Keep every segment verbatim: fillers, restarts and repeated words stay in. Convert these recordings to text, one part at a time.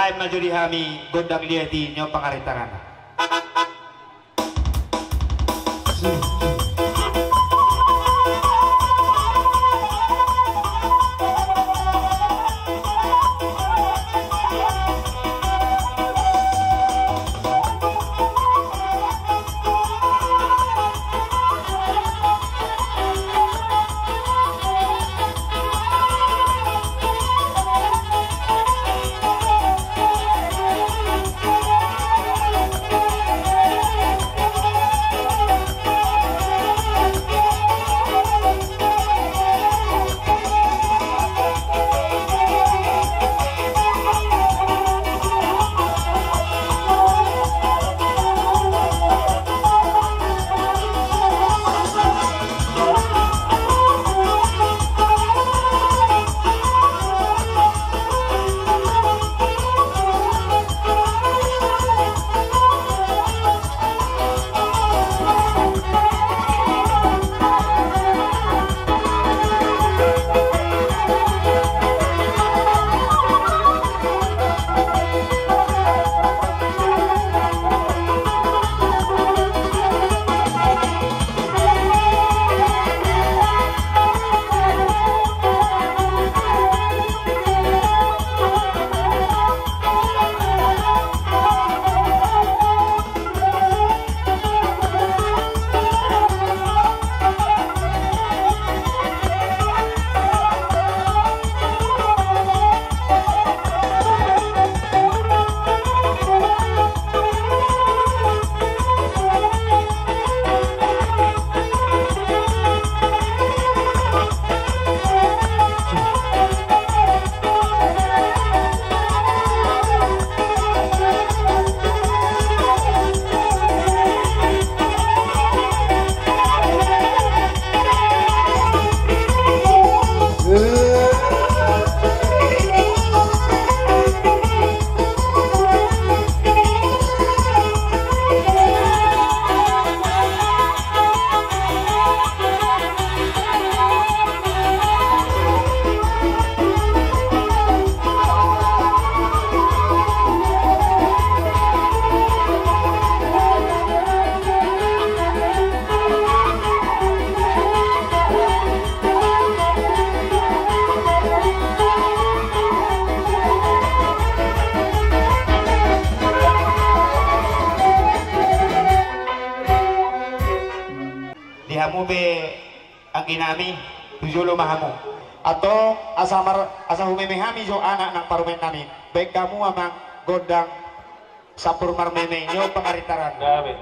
Ai ma jo di hami gondang liat i nyo pangarintaran. Di hamu pe anggi nami, tu jolo ma hamu. Antong asa mar-, asa humeme hami jo anak nang parumaen nami. Baen hamu amang gondang sampur marmeme nyo pangarintaran. Gabe.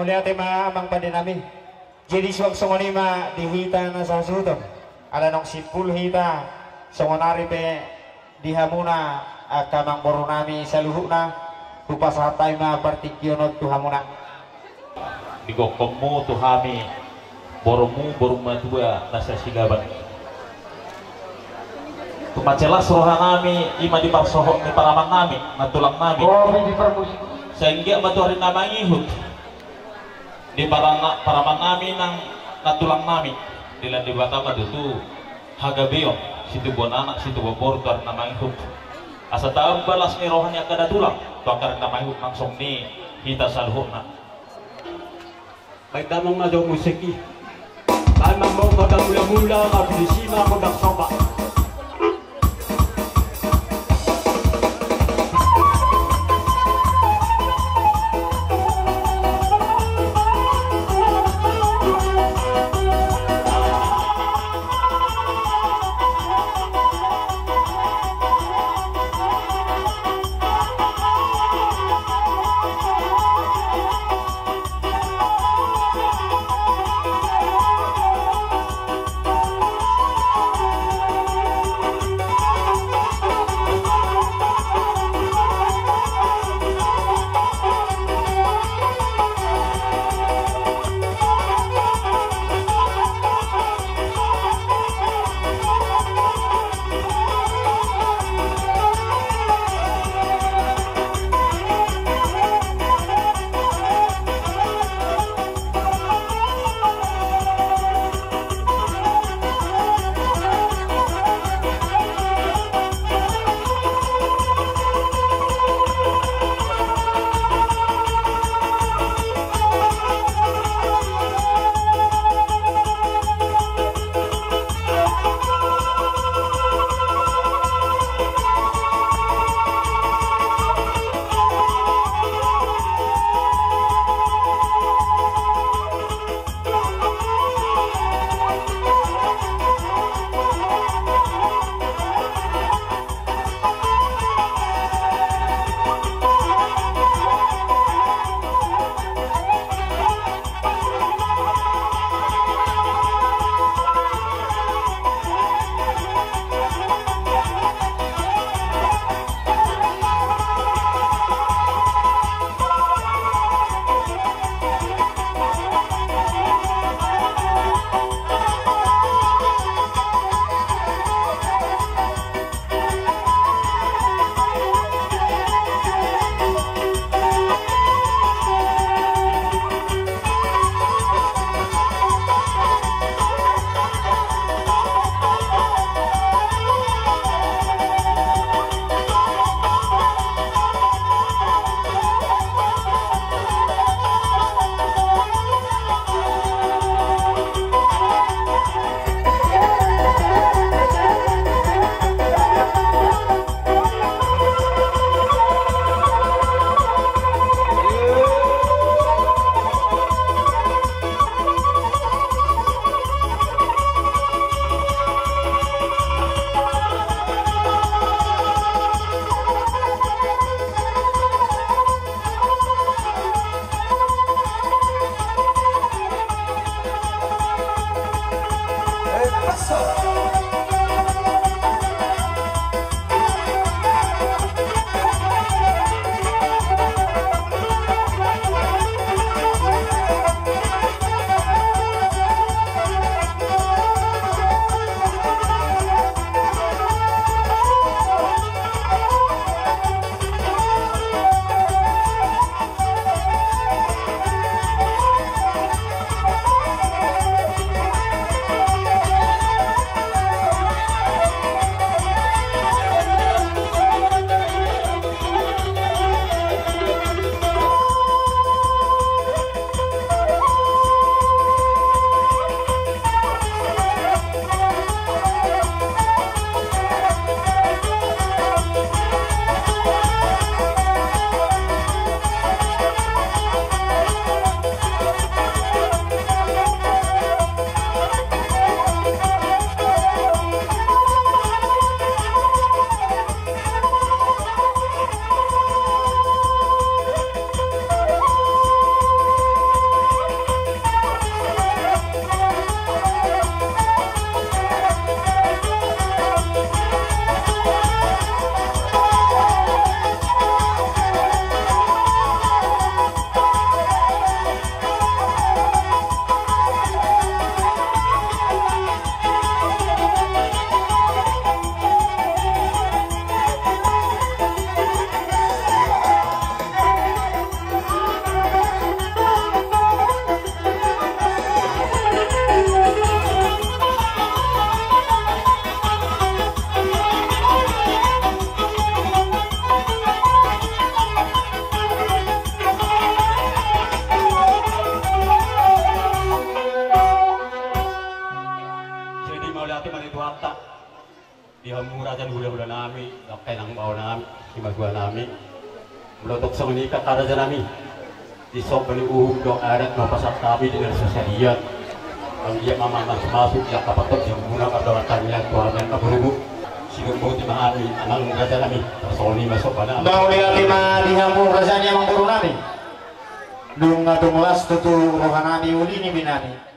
Mauliate ma amang pande nami. Jadi suang songon i ma di hita na sasuhuton. Ala naung simpul hita, songon ari pe di hamuna angka amang boru nami saluhutna, hupasahat hami ma partingkian on tu hamuna. Digokhonmu tu hami borumu, boru matua na sasilaban. Tung mansai las roha nami, i ma diparsohot ni paraman nami, nantulang nami. Sai anggiat ma tu ari na mangihut di parana-, paraman nami nang nantulang nami, dilehon Debata ma tutu hagabeon, situbuan anak, situbuan boru tu ari na mangihut. Asa tamba las ni roha ni angka nantulang tu angka ari na mangihut nang songon i hita saluhutna. Baen damang ma jo musik i. Baen ma molo godang mula-mula, molo disi ma godang soba. Di hamu raja ni hulahula nami, dohot inang bao nami, simatua nami. Molo tung songon i pe raja nami, di somba ni uhum dohot adat ma pasahat hami di na so sadian. Anggiat ma mamasu-masu di angka patok di hamuna, mardongan tangiang tu hami angka borumu. Sidung boti ma hami, amang raja nami, tarsongon i ma somba nami. Mauliate ma di hamu raja ni amang boru nami. Nunga tung las tutu roha nami uli ni inang nami.